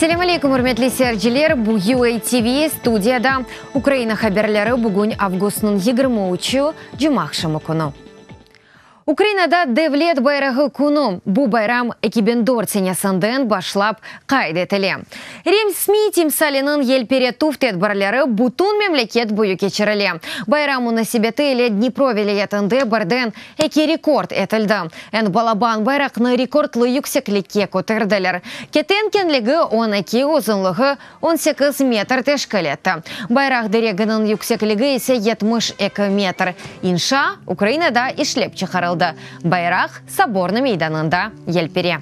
Selâm aleykum, ürmetli seyirciler! Bu UA TV, studiyada Ukraina haberleri, bugün avgustnıñ 23-ü, cumaaqşamı künü. Ukrainada Devlet bayrağı künü, bu bayram 2004 senesinden başlap qayd etile. Resmiy timsaliniñ yelpiretüv tedbirleri bütün memleket boyu keçirile. Bayram munasebeti ile Dnipro vilâyetinde birden eki rekord etildi. Eñ balaban bayraqnı rekordlı yükseklikke köterdiler. Keten keñligi 12, uzunlığı 18 metr teşkil etti. Bayraq direginiñ yüksekligi ise 72 metr. İnşa Ukrainada işlep çıqarıldı. Bayraq Sobornıy meydanında yelpire.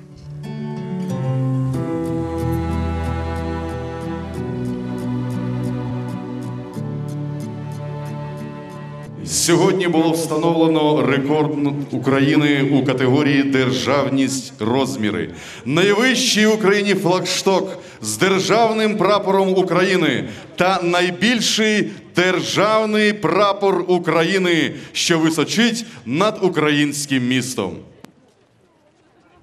Сьогодні було встановлено рекорд України у категорії «Державність розміри». Найвищий в Україні флагшток з державним прапором України та найбільший державний прапор України, що височить над українським містом.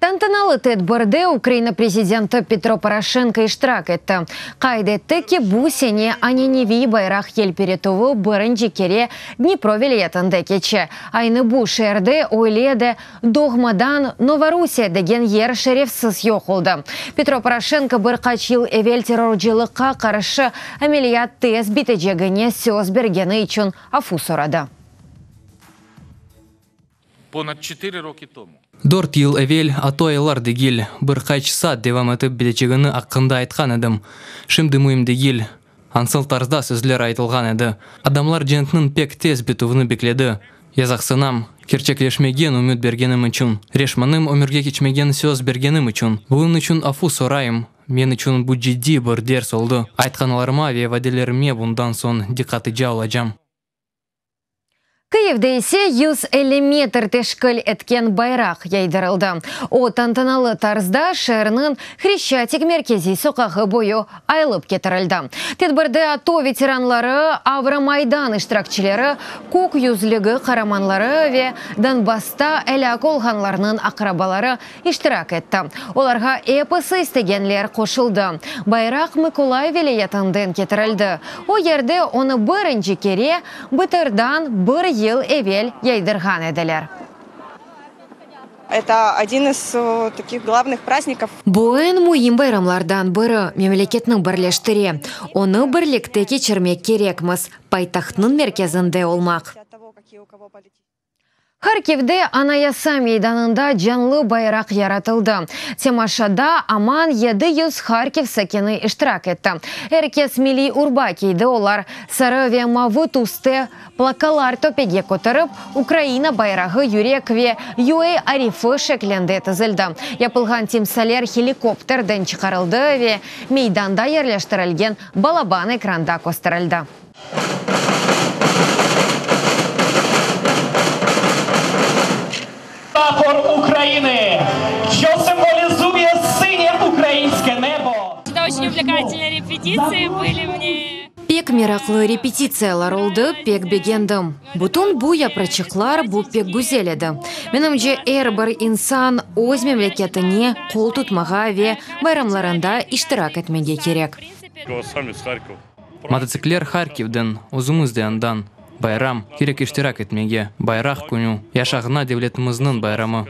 Tantanalı tedbirde Ukraina prezidenti Petro Poroşenko iştirak etti. Qayd etti ki, bu sene ananeviy bayraq yelpiretüvi birinci kere Dnipro vilâyetinde keçe. Aynı bu şeerde öyle de doğmadan Novorusiya degen yer şerefsiz yoq oldı. Petro Poroşenko bir qaç yıl evel terrorcılıqqa qarşı ameliyat tez bitecegine söz bergeni içün afu soradı. Ponad çetiri roki tomu. Dört yıl evel, ATO aylar degil, bir qaç saat devam etip bitecegini aqqında aytqan edim. Şimdi müim degil, ansıl tarzda sözler aytılğan edi. Adamlar cenkniñ pek tez bitüvini bekledi. Yazaqsınam, kerçekleşmegen ümüt bergenim içün, reşmanim ömürge keçmegen söz bergenim içün. Bunıñ içün afu sorayım, men içün bu ciddiy bir ders oldı. Aytqanlarıma ve vadelerime bundan soñ diqqatlıca olacam. Kıyivde ise 150 metr teşkil etken bayraq yaydırıldı. O, tantanalı tarzda şeerniñ Hreşçatik merkeziy soqağı boyu ayılıp ketirildi. Tedbirde ATO veteranları, Avromaydan iştirakçileri, Kök yüzlügi qaramanları ve Donbassta elâk olğanlarnıñ aqrabaları iştirak etti. Olarğa episi istegenler qoşuldı. Bayraq Mıkolayıv vilâyetinden ketirildi. O yerde onı birinci kere BTRdan bir yıl evel yaydırğan ediler. Это один из таких главных праздников. Bu eñ müim bayramlardan biri, memleketni birleştire. Onı birlikte keçirmek kerekmiz, paytahtnıñ merkezinde olmaq. Harkivde Anayasa meydanında canlı bayraq yaratıldı. Temaşada aman 700 Harkiv sakini iştirak etti. Er kes milliy urba kiydi, olar sarı ve mavı tüste plakalar töpege köterip, Ukraina bayrağı yürek ve UA arifi şeklinde tizildi. Yapılğan timsaller helikopterden çıqarıldı ve meydanda yerleştirilgen balaban ekranda kösterildi. Прапор України, що символізує синє українське небо. Это очень увлекательные репетиции были мне. Pek meraqlı repetitsiyalar oldı, pek begendim. Bütün bu yapraçıqlar, bu pek güzel edi. Menimce, er bir insan öz memleketine qol tutmağa ve bayramlarında iştirak etmege kerek. Mototsikller Harkivden, özümiz de andan. Bayram, kerek iştirak etmege. Bayraq künü, yaşağına devletimizniñ bayramı.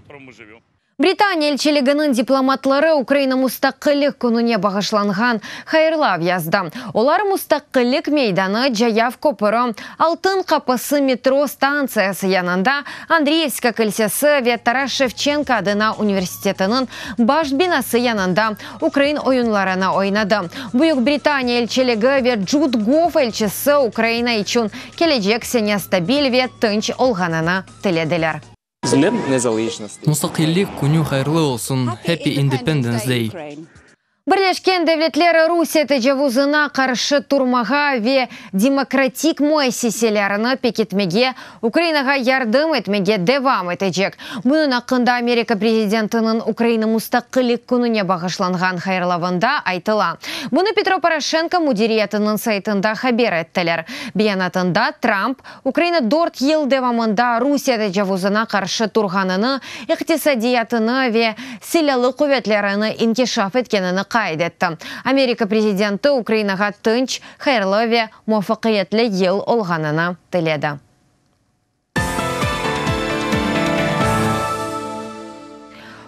Britaniya elçiliginiñ diplomatları Ukraina Mustaqillik kününe bağışlanğan hayırlav yazdı. Olar Mustaqillik meydanı, cayav köpüri, Altın qapısı metro stantsiyası yanında, Andriyevska kilsesi ve Taras Şevçenko adına universitetiniñ baş binası yanında ukrain oyunlarını oynadı. Büyük Britaniya elçiligi ve Cud Gov elçisi Ukraina içün kelecek sene stabil ve tınç olğanını tilediler. Z Dnem Nezalejnosti! Mustaqillik künü hayırlı olsun! Happy Independence Day! Birleşken Devletler Rusiye tecavuzına qarşı turmağa ve demokratik müessiselerini pekitmege Ukrainağa yardım etmege devam etecek. Bunıñ aqqında Amerika prezidentiniñ Ukraina Mustaqillik kününe bağışlanğan hayırlavında aytıla. Bunı Petro Poroşenko müdiriyetiniñ saytında haber ettiler. Beyanatında Trump, Ukraina dört yıl devamında Rusiye tecavuzına qarşı turğanını, iqtisadiyatını ve silâlı quvetlerini inkişaf etkenini qayd etti. Amerika prezidenti Ukrainağa tınç, hayırlı ve muvafaqiyetli yıl olğanını tiledi.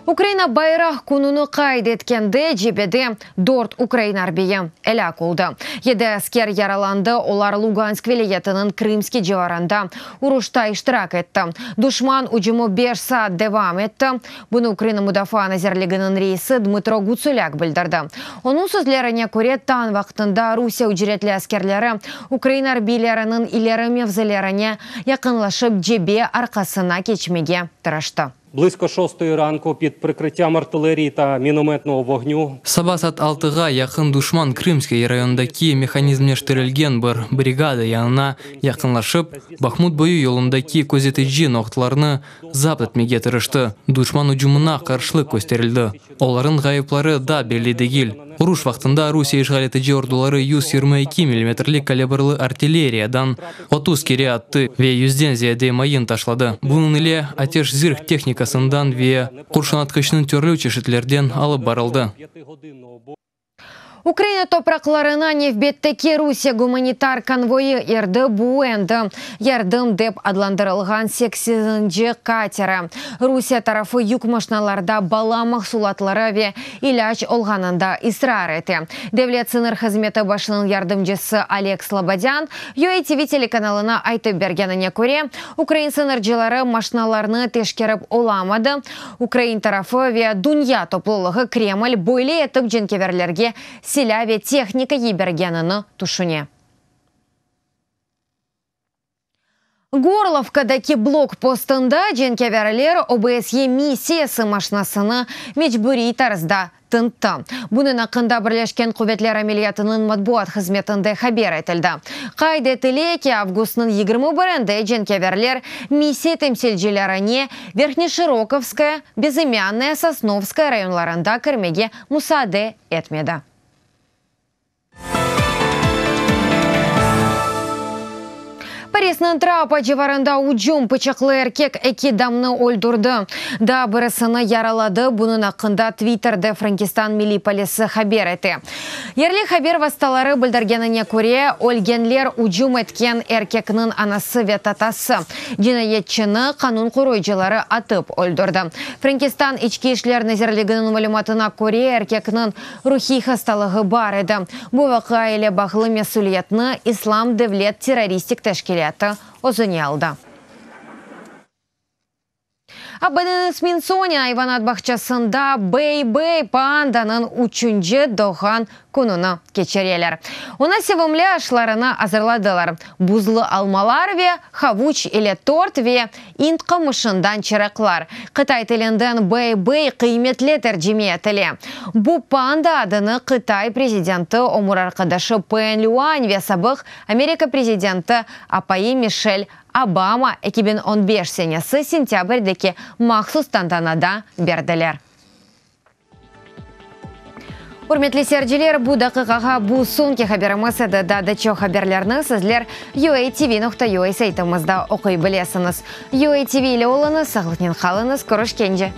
Ukraina bayraq kününi qayd etkende cebede dört ukrain arbiyi elâk oldı. Yedi asker yaralandı, olar Lugansk vilâyetiniñ Krımskiy civarında uruşta iştirak etti. Duşman ücümi beş saat devam etti. Bunı Ukraina Mudafaa nazirliginiñ reisi Dmıtro Gutsulâk bildirdi. Onıñ sözlerine köre, tañ vaqtında Rusiye ücretli askerleri ukrain arbiyleriniñ ileri mevzilerine yaqınlaşıp cebe arqasına keçmege tırıştı. Blizko şostoyi ranku pid prikrittям artıleriyi ta minometnogo vognü. Saba saat altığa yaqın duşman Krımskiy rayonındaki mehanizmleştirilgen bir brigada yanına yaqınlaşıp, Bahmut boyu yolundaki közetici noqtalarnı zapt etmege tırıştı. Duşman ücümına qarşılıq kösterildi. Olarnıñ ğayıpları daa belli degil. Uruş vaqtında Rusiye işğal etici orduları 122 millimetrlik kalibrlı artilleriyadan 30 kere attı ve yüzden ziyade mayın taşladı. Bunıñ ile ateş zırh tehnikasından ve qurşunatqıçnıñ türlü çeşitlerden alıp barıldı. Ukraina topraqlarına nevbetteki Rusiye gumanitar konvoyı irdi, bu endi yardım dep adlandırılğan sekizinci kateri. Rusiye tarafı yük maşinalarda bala mahsulatları ve ilâc olğanında israr ete. Devlet sıñır hızmeti başınıñ yardımcısı Oleg Slobodân UATV telekanalına aytıp bergenine köre, ukrain sıñırcıları maşinalarnı teşkerip olamadı, Ukrain tarafı ve dünya toplulığı Kreml böyle etip cenkâverlerge silâ ve tehnika yibergenini tüşüne. Gorlovkadaki blokpostında cenkâverler OBSYE missiyası maşinasını mecburiy tarzda Tintti. Bunıñ aqqında Birleşken Quvetler ameliyatınıñ matbuat hızmetinde haber etildi. Qayd etile ki, avgustnıñ 21-nde cenkâverler missiya temsilcilerine Verhneşirokovskaya, Bezımânnaya, Sosnovskaya rayonlarında kirmege musaade etmedi. Parisniñ Trapa civarında ücüm, pıçaqlı erkek eki damnı öldürdi, daa birisini yaraladı, bunıñ aqqında Twitterde Frenkistan milliy polisi haber ete. Yerli haber vastaları bildirgenine köre, ölgenler ücüm etken erkekniñ anası ve tatası. Cinayetçini qanun qoruyıcıları atıp öldürdi. Frenkistan İçki işler nazirliginiñ malümatına köre, erkekniñ Ruhiy hastalığı bar edi. Bu vaqia ile bağlı mesüliyetni İslam devlet terroristik teşkilâtı özüne aldı. ABDniñ Smithsonian ayvanat bağçasında Bei-Bei pandanıñ üçünci doğğan kününi keçireler. Oña sevimli aşlarını azırladılar, buzlu almalar ve havuç ile tort ve İnd qamışından çıraqlar, qıtay tilinden Bei-Bei qıymetli tercime etile. Bu panda adını Qıtay prezidenti ömür arqadaşı Pen Lüan ve sabıq Amerika prezidenti apayı Mişel Obama 2015 senesi sentâbrdeki mahsus tantanada berdiler. Ürmetli seyirciler, bu daqiqağa bu soñki haberimiz edi. Daa da çoq haberlerni sizler uatv nokta ua saytımızda oquy bilesiñiz. UATV ile oluñız, sağlıqnen qalıñız, körüşkence!